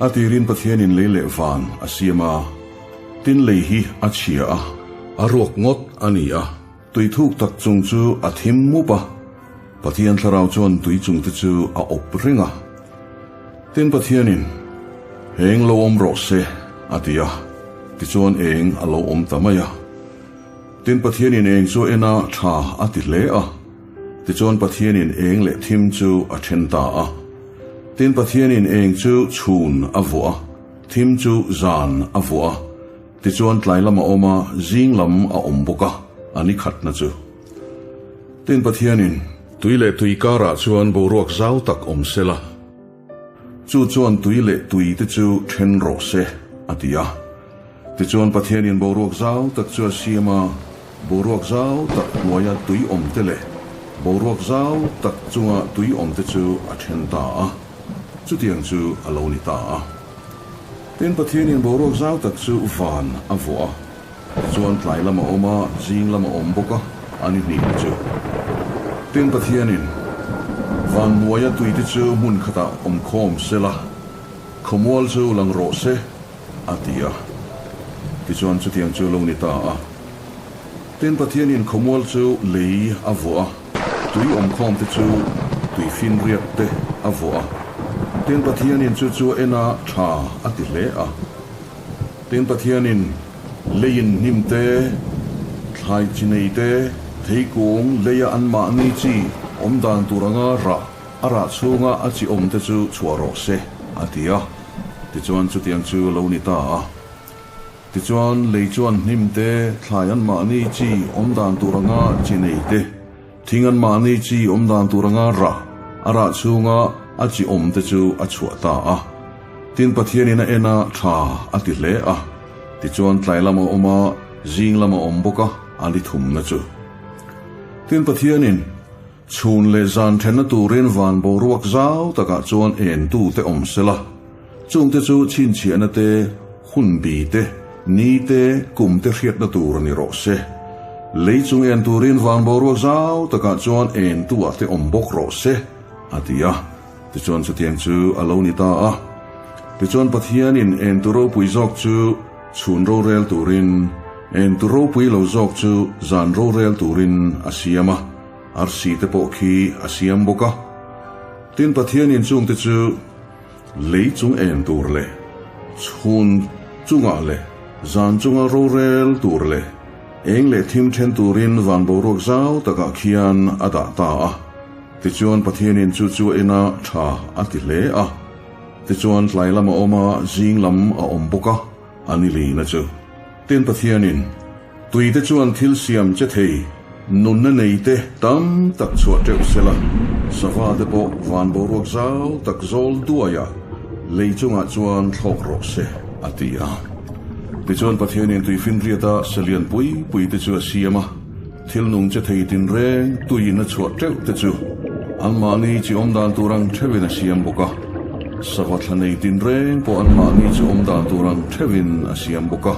A tirin Pathianin lei leh van a siam a, tin lei hi a chhia a, a ruak ngawt a ni a. Tui thuk tak chung chu a thim mup a, Pathian thlarau chuan tui chungte chu a awp reng a. Tin Pathianin, Eng lo awm rawh se, a ti a, tichuan eng a lo awm ta mai a. Tin Pathianin eng chu a en a, tha a ti hle a. Tichuan Pathianin eng leh thim chu a then ta a. Tin Pathianin eng chu chhun a vuah a, thim chu zan a vuah a. Tichuan tlai lam a awm a, zing lam a awm bawk a, a ni khatna chu. Tin Pathianin tui leh tui karah chuan boruak zau tak awm se la, chu chuan tui leh tui te chu then rawh se, a ti a. Tichuan Pathianin boruak zau tak chu a siam a, boruak zau tak hnuaia tui awm te leh boruak zau tak chunga tui awm te chu a then ta a, chutiang chu a lo ni ta a. Tin, Pathianin boruak zau tak chu van a vuah a, tichuan tlai lam a awm a, zing lam a awm bawk a, a ni hnih chu. Tin, Pathianin van hnuaia tuite chu hmun khatah awm khawm se la, khawmual chu lang rawh se, a ti a. Tichuan chutiang chu lo ni ta a. Tin, Pathianin khawmual chu lei a vuah a, tui awmkhawmte chu tui finriat te a vuah a. Tin, Pathianin chu chu a en a, tha a ti hle a. Tin, Pathianin leiin hnim te, thlai chi nei te, theikung leia anmahni chi awm dan tur anga rah a rah chhunga a chi awmte chu chhuah rawh se, a ti a. Tichuan chutiang chu lo ni ta a. Tichuan lei chuan hnim te, thlai anmahni chi awm dan tur anga chi nei te, thing anmahni chi awm dan tur anga rah a rah chhunga a chi awm te chu a chhuah ta a. Tin Pathianin a en a, tha a ti hle a. Tichuan tlai lam a awm a, zing lam a awm bawk a, a ni thumna chu. Tin Pathianin Chhun leh zan thenna turin van boruak zau takah chuan entute awm sela, chungte chu chhinchhiahna te, hunbi te, ni te, kum te hriatna tur a ni rawh se. Lei chung en turin van boruak zau takah chuan entuah te awm bawk rawh se, a ti a. Tichuan chutiang chu a lo ni ta a. Tichuan Pathianin entu ropui zawk chu chhun rorel turin, entu ropui lo zawk chu zan rorel turin a siam a. Arsi te pawh khi a siam bawk a. Tin Pathianin chungte chu lei chung en tur leh chhun chungah leh zan chunga rorel tur leh eng leh thim then turin van boruak zau takah khian a dah ta a. Tichuan Pathianin chu chu a en a, tha a ti hle a. Tichuan tlai lam a awm a, zing lam a awm bawk a, a ni lina chu. Tin Pathianin Tuite chuan thil siam che thei, nunna neite tam tak chhuah teuh sela, sava te pawh van boruak zau tak zawl duaia lei chungah chuan thlawk rawh se, a ti a. Tichuan Pathianin tuifinriata salian pui pui te chu a siam a, thil nung che thei tinreng tuiin a chhuah teuh te chu anmahni chi awm dan tur ang theuhin a siam bawk a, sava thla nei tinreng pawh anmahni chi awm dan tur ang theuhin a siam bawk a.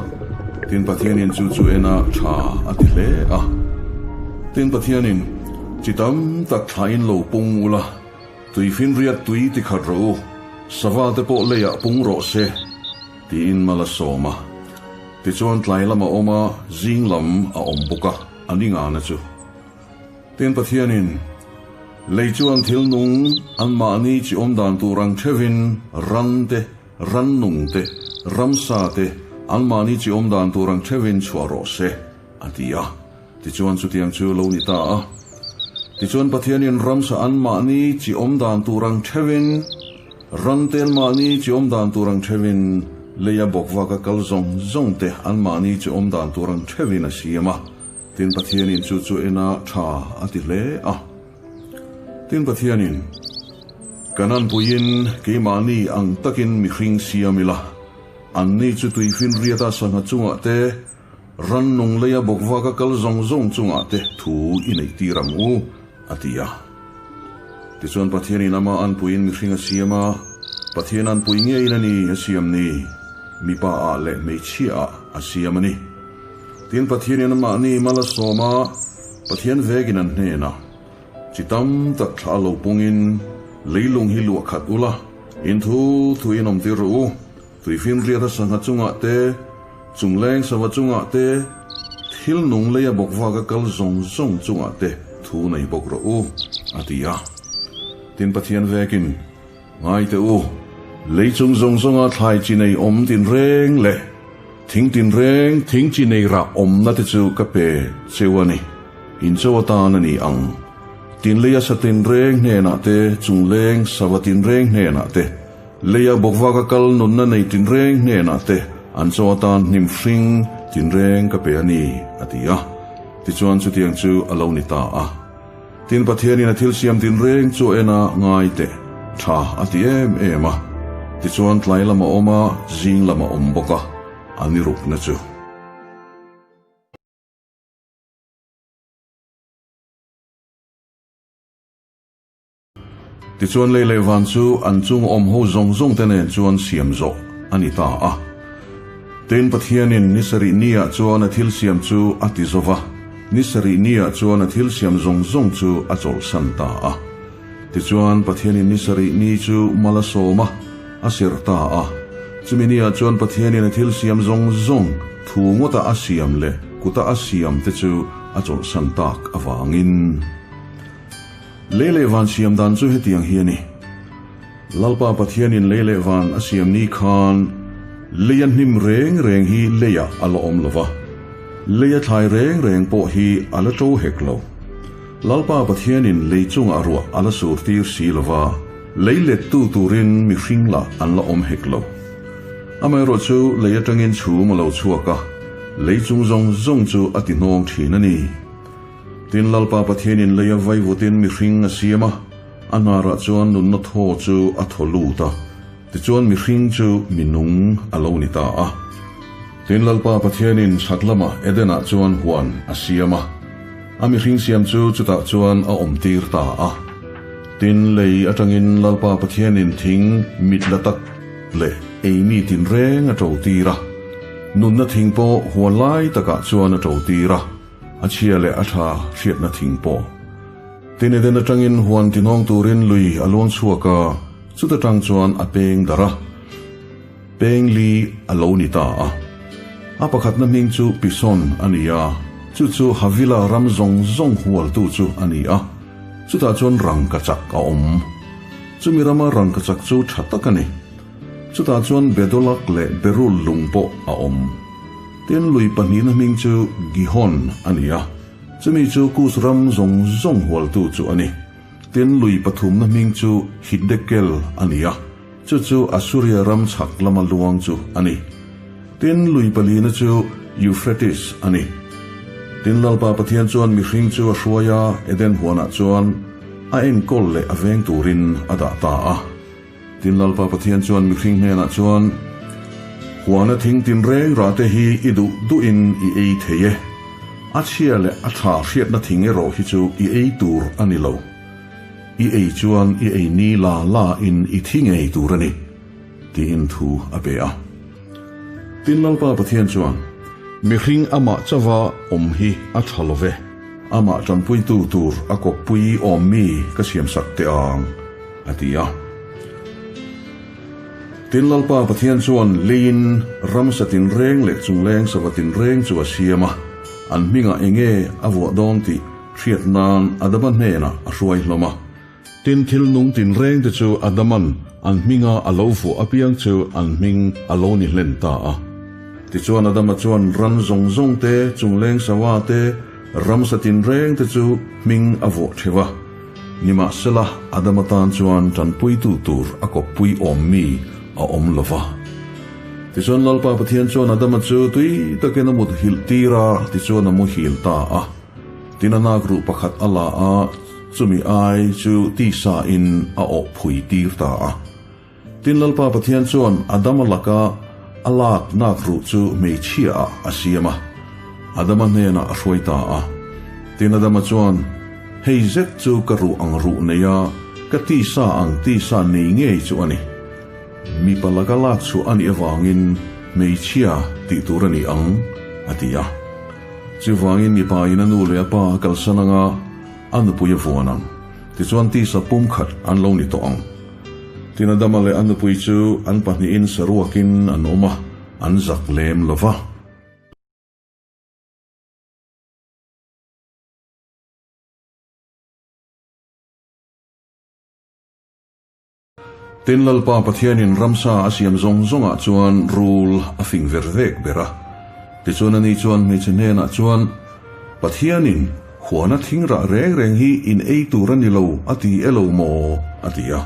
Tin Pathianin chu chu ena tha a ti hle a. Tin Pathianin, Chi tam tak thlain lo pung ula, tuifinriat tui ti khat rawh u, sava te pawh leiah pung rawh se, tiin mal a sawm a. Tichuan tlai lam a awm a, zing lam a awm bawk a, a ni ngana chu. Tin Pathianin, Lei chuan thil nung anmahni chi awm dan tur ang theuhin ran te, Rannung te, ramsa te, anmahni chi awm dan tur ang theuhin chhuah rawh se, a ti a. Tichuan chutiang chu lo ni ta a. Tichuan Pathianin ramsa anmahni chi awm dan tur ang theuhin, ran te anmahni chi awm dan tur ang theuhin, leia bawkvaka kal zawng zawng te anmahni chi awm dan tur ang theuhin a siam a. Tin Pathianin chu chu ena tha a ti hle a. Tin Pathianin, Kan anpuiin keimahni ang takin mihring siam ila, anni chu tuifinriata sangha chungah te, rannung leia bawkvaka kal zawng zawng chungah te thu i neihtir ang u, a ti a. Tichuan Pathianin ama anpuiin mihring a siam a, Pathian anpui ngeiin a ni a siam ni, mipa ah leh hmeichhia ah a siam a ni. Tin Pathianin amahni mal a sawm a, Pathian vegin an hnenah, Chi tam tak thla lo pungin leilung hi luah khat ula, In thu thu in awm tir rawh u, tuifinriata sangha chungah te, chungleng sava chungah te, thil nung leia bawk vaka kal zawng zawng chungah te thu nei bawk rawh u, a ti a. Tin Pathian vekin, Ngai teh u, lei chung zawng zawnga thlai chi nei awm tinreng leh thing tinreng thing chi nei rah awmna te chu ka pe cheu a ni. In cho atan a ni ang. Tinleia sa tinreng hnenah te, chungleng sava tinreng hnenah te, leia bawkvaka kal nunna nei tinreng hnenah te an cho atan hnim hring tinreng ka pe a ni, a ti a. Tichuan chutiang chu a lo ni ta a. Tin, Pathianin a thil siam tinreng chu a en a, ngai teh, tha a ti em em a. Tichuan tlai lam a awm a, zing lam a awm bawk a, a ni rukna chu. Tichuan lei leh van chu an chung awm ho zawng zawng te nen chuan siam zawh a ni ta a. Tin, Pathianin ni sarih niah chuan a thil siam chu a ti zo va, ni sarih niah chuan a thil siam zawng zawng chu a chawlhsan ta a. Tichuan, Pathianin ni sarih ni chu mal a sawm a, a serh ta a. Chumi niah chuan Pathianin a thil siam zawng zawng, thu ngawta a siam leh kuta a siam te chu a chawlhsan tak avangin. Lei leh van siam dan chu hetiang hi a ni. Lalpa Pathianin lei leh van a siam ni khan leia hnim reng reng hi leiah a la awm lo va, leia thlai reng reng pawh hi a la ṭo hek lo. Lalpa Pathianin lei chungah ruah a la sur tir si lo va, lei lettu turin mihring lah an la awm hek lo. Amaherawhchu lei aṭangin chhum a lo chhuak a, lei chung zawng zawng chu a ti hnawng ṭhin a ni. Tin, Lalpa Pathianin lei a vaivutin mihring a siam a, a hnarah chuan nunna thaw chu a thaw lut a, tichuan mihring chu mi nung a lo ni ta a. Tin, Lalpa Pathianin chhak lamah Edenah chuan huan a siam a, a mihring siam chu chutah chuan a awmtir ta a. Tin, lei atangin Lalpa Pathianin thing mit la tak leh eimi tinreng a ṭotir a, nunna thing pawh huan lai takah chuan a ṭotir a. A chhia leh a tha hriatna thing pawh. Tin Eden atangin huan tinawng turin lui a luang chhuak a, chuta tang chuan a peng darh a. Peng li a lo ni ta a. A pakhatna hming chu Pison a ni a, chu chu Havila ram zawng zawng hualtu chu a ni a, chutah chuan rangkachak a awm. Chumi rama rangkachak chu tha tak a ni. Chutah chuan Bedolak leh Berul lung pawh a awm. Tin, lui pahnihna hming chu Gihon a ni a, chumi chu Kus ram zawng zawng hualtu chu a ni. Tin, lui pathumna hming chu Hiddekel a ni a, chu chu Assuria ram chhak lama luang chu a ni. Tin, lui palina chu Euphrates a ni. Tin, Lalpa Pathian chuan mihring chu a hruai a, Eden huanah chuan a enkawl leh a veng turin a dah ta a. Tin, Lalpa Pathian chuan mihring hnenah chuan, Huana thing tinreng rah te hi i duh duhin i ei thei e. A chhia leh a tha hriatna thing erawh hi chu i ei tur a ni lo. I ei chuan i ei ni la la in i thi ngei tur a ni, tiin thu a pe a. Tin, Lalpa Pathian chuan, Mihring amah chauha awm hi a tha lo ve. Amah tanpuitu tur a kawppui awm mi ka siamsak teh ang, a ti a. Tin, Lalpa Pathian chuan leiin ramsa tinreng leh chungleng sava tinreng chu a siam a, an hmingah enge a vuah dawn tih hriat nan Adama hnenah a hruai hlawm a. Tin, thil nung tinreng te chu Adaman an hminga a lo vuah apiang chu an hming a lo ni hlen ta a. Tichuan Adama chuan ran zawng zawng te, chungleng sava te, ramsa tinreng te chu hming a vuah theuh a. Nimahsela, Adama tan chuan tanpuitu tur a kawppui awm mi a awm lo va. Tichuan Lalpa Pathian chuan Adama chu tui takin a mut hilh tir a, tichuan a muhil ta a. Tin a nak ruh pakhat a la a, chumi ai chu tisa in a awh phui tir ta a. Tin Lalpa Pathian chuan Adama laka a lak nak ruh chu hmeichhia ah a siam a, Adama hnenah a hruai ta a. Tin Adama chuan, Hei zet chu ka ruh ang ruh nei a, ka tisa ang tisa nei ngei chu a ni. Mipa laka lak chhuah a nih avangin hmeichhia tih tur a ni ang, a ti a. Chuvangin mipa in a nu leh a pa a kalsan anga a nupui a vuan ang. Tichuan tisa pumkhat an lo ni tawh ang. Tin Adama leh a nupui chu an pahnihin saruakin an awm a, an zak lem lo va. Tin Lalpa Pathianin ramsa a siam zawng zawngah chuan rul a fing ver vek ber a. Tichuan ani chuan hmeichhe hnenah chuan, Pathianin huana thing rah reng reng hi in ei tur a ni lo a ti e lo maw? a ti a.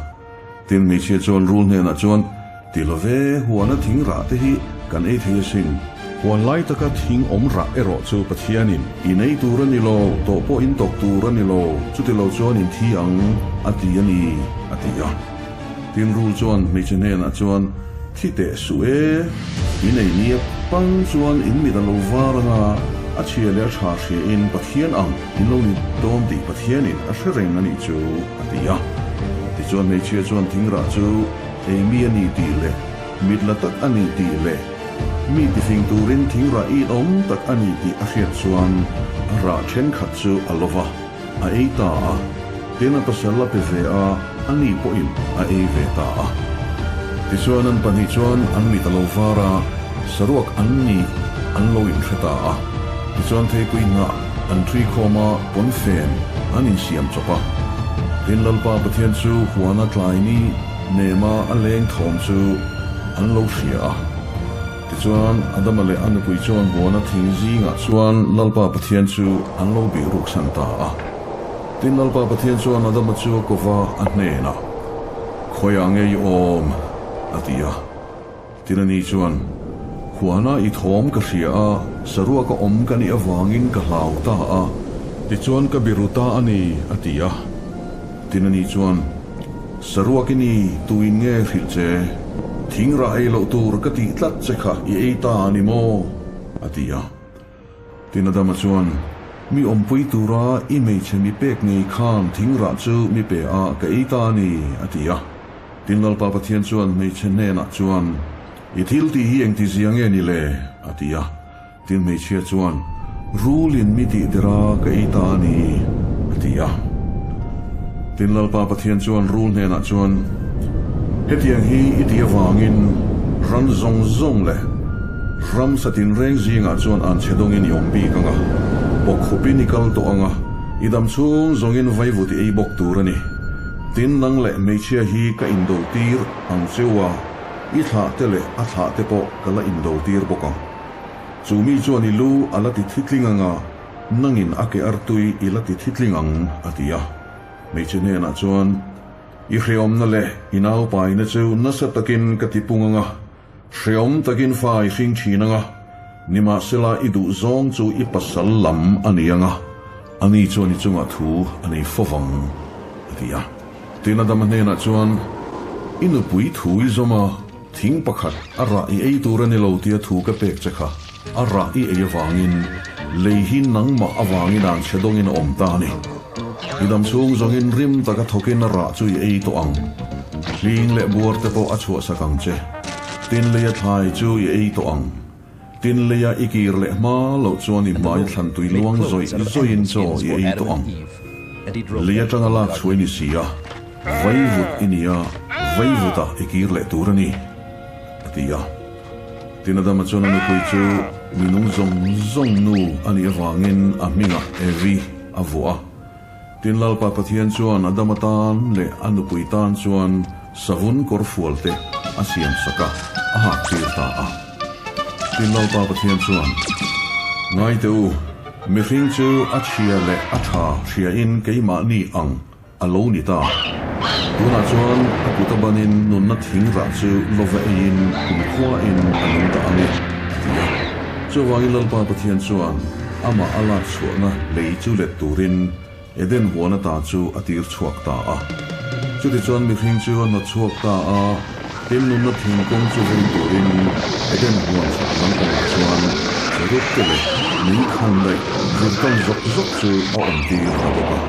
Tin hmeichhia chuan rul hnenah chuan, Ti lo ve, huana thing rah te hi kan ei thei asin. Huan lai taka thing awm rah erawh chu Pathianin in ei tur a ni lo, tawh pawh in tawk tur a ni lo, chuti lo chuan in thi ang, a ti a ni, a ti a. Tin rul chuan hmeichhe hnenah chuan, Thi teh suh e, in ei ni apang chuan in mit a lo var ang a, a chhia leh a tha hria in Pathian ang in lo ni dawn tih Pathianin a hre reng a nih chu, a ti a. Tichuan hmeichhia chuan thingrah chu, Ei mi a ni tih leh mit la tak a ni tih leh mi tifing turin thing rah it awm tak a ni tih a hriat chuan a rah thenkhat chu a lo va, a ei ta a. Tin a pasal a pe ve a, a ni pawhin a ei ve ta a. Tichuan an pahnih chuan an mit a lo var a, saruak an nih an lo inhre ta a. Tichuan theipui hnah an ṭhui khawm a, pawnfen an insiam chawp a. Tin Lalpa Pathian chu huana tlai ni nema a leng thawm chu an lo hria a. Tichuan Adama leh a nupui chuan huana thing zingah chuan Lalpa Pathian chu an lo bih ruksan ta a. Tin Lalpa Pathian chuan Adama chu a kova a hnenah, Khawiah nge i awm? a ti a. Tin ani chuan, Huana i thawm ka hria a, saruaka awm ka nih avangin ka hlau ta a, tichuan ka biru ta a ni, a ti a. Tin ani chuan, Saruak i ni, tuin nge hrilh che? Thing rah ei loh tur ka tih tlat che kha i ei ta a ni maw? a ti a. Tin Adama chuan, Mi awmpui tura i hmeichhe mi pek ngei khan thing rah chu mi pe a, ka ei ta a ni, a ti a. Tin Lalpa Pathian chuan hmeichhe hnenah chuan, I thil tih hi engti zia nge ni le? a ti a. Tin hmeichhia chuan, Rulin mi tih der a, ka ei ta a ni, a ti a. Tin Lalpa Pathian chuan rul hnenah chuan, Hetiang hi i tih avangin ran zawng zawng leh ramsa tinreng zingah chuan an chhe dawngin i awm bik ang a, bawkkhupin i kal tawh ang a, i dam chhung zawngin vaivut i ei bawk tur a ni. Tin nang leh hmeichhia hi ka indo tir ang cheu a, i thlah te leh a thlah te pawh ka la indo tir bawk ang. Chu mi chuan i lu a la ti thitling ang a, Nangin a ke artui i la ti thitling ang, a ti a. Hmeichhe hnenah chuan, I hreawmna leh i naupaina chu nasa takin ka ti pung ang a, hreawm takin fa i hring thin ang a, nimahsela i duh zawng chu i pasal lam a ni ang a, ani chuan i chungah thu a nei fo vang, a ti a. Tin Adama hnenah chuan, I nupui thu i zawm a, thing pakhat a rah i ei tur a ni lo tia thu ka pek che kha. A rah i ei avangin lei hi nangmah avangin an chhe dawngin a awm ta a ni. I dam chhung zawngin rim taka thawkin a rah chu i ei tawh ang. Hling leh buar te pawh a chhuahsak ang che. Tin leia thlai chu i ei tawh ang. Tin leia i kir leh hma loh chuan i hmai thlan tui luang zawih zawihin chaw i ei tawh ang. Lei atanga lak chhuah i ni si a, vaivut i ni a, vaivutah i kir leh tur a ni, a ti a. Tin Adama chuan a nupui chu minung zawng zawng nu a nih avangin a hmingah Evi a vuah a. Tin Lalpa Pathian chuan Adama tan leh a nupui tan chuan savun kawrfual te a siam sak a, a hak tir ta a. Tin Lalpa Pathian chuan, Ngai teh u, mihring chu a chhia leh a tha hriain keimahni ang A lo ni ta. Tunah chuan a kut a banin nunna thing rah chu lova eiin kumkhuain a nung dah ang e, a ti a. Chuvangin Lalpa Pathian chuan amah a lak chhuahna lei chu let turin Eden huan ata chu a tir chhuak ta a. Chutichuan mihring chu a hnawt chhuak ta a, tin nunna thing kawng chu veng turin Eden huan chhak lampangah chuan cherub te leh mei khan daih vir tawn zawk zawk chu a awmtir ta bawk a.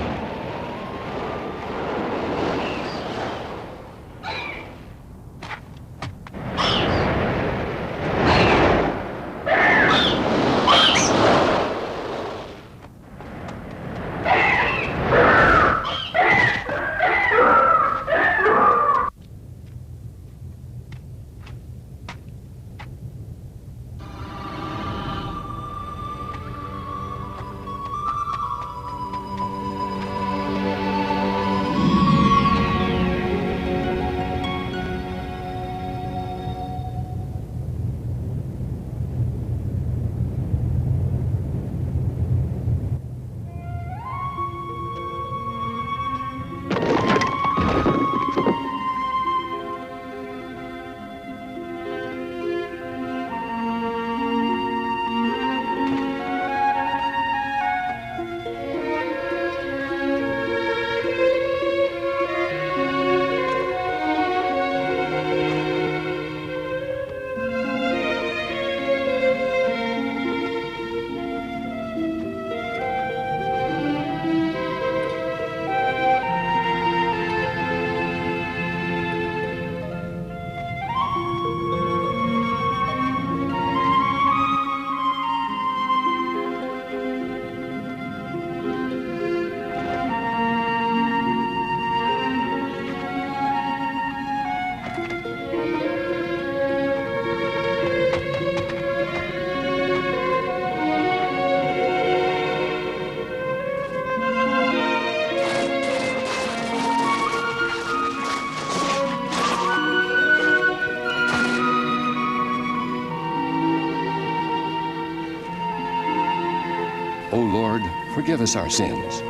O Lord, forgive us our sins.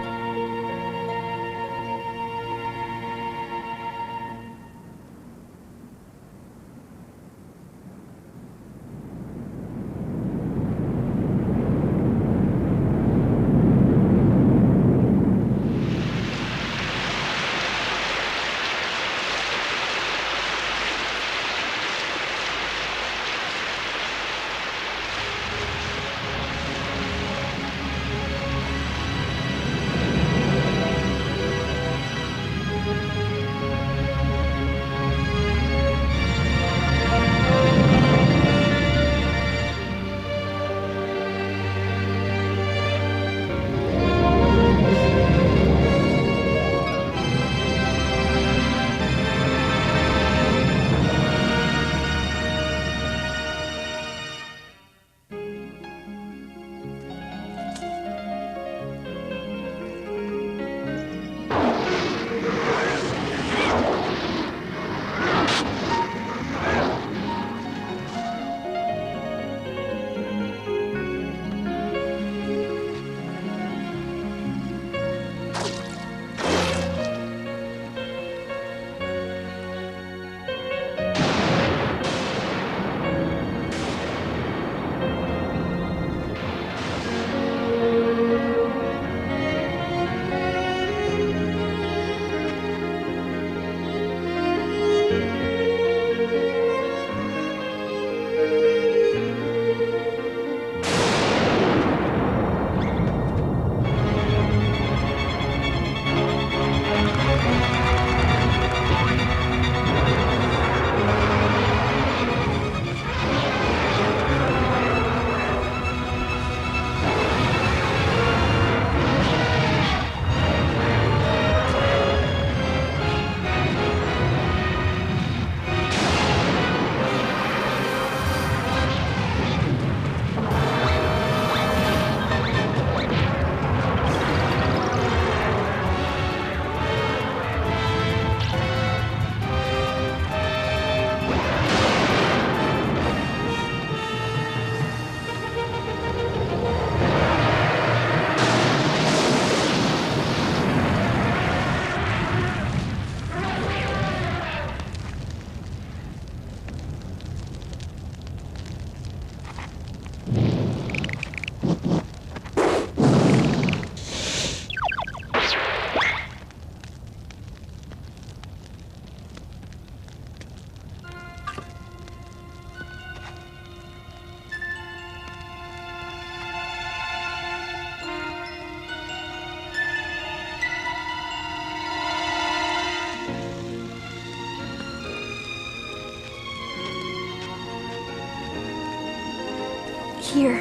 Here,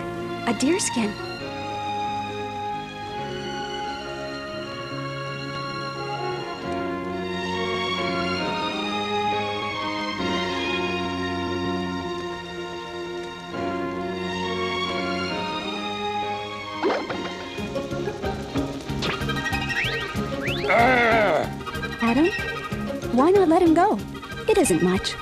a deerskin. Adam, why not let him go? It isn't much.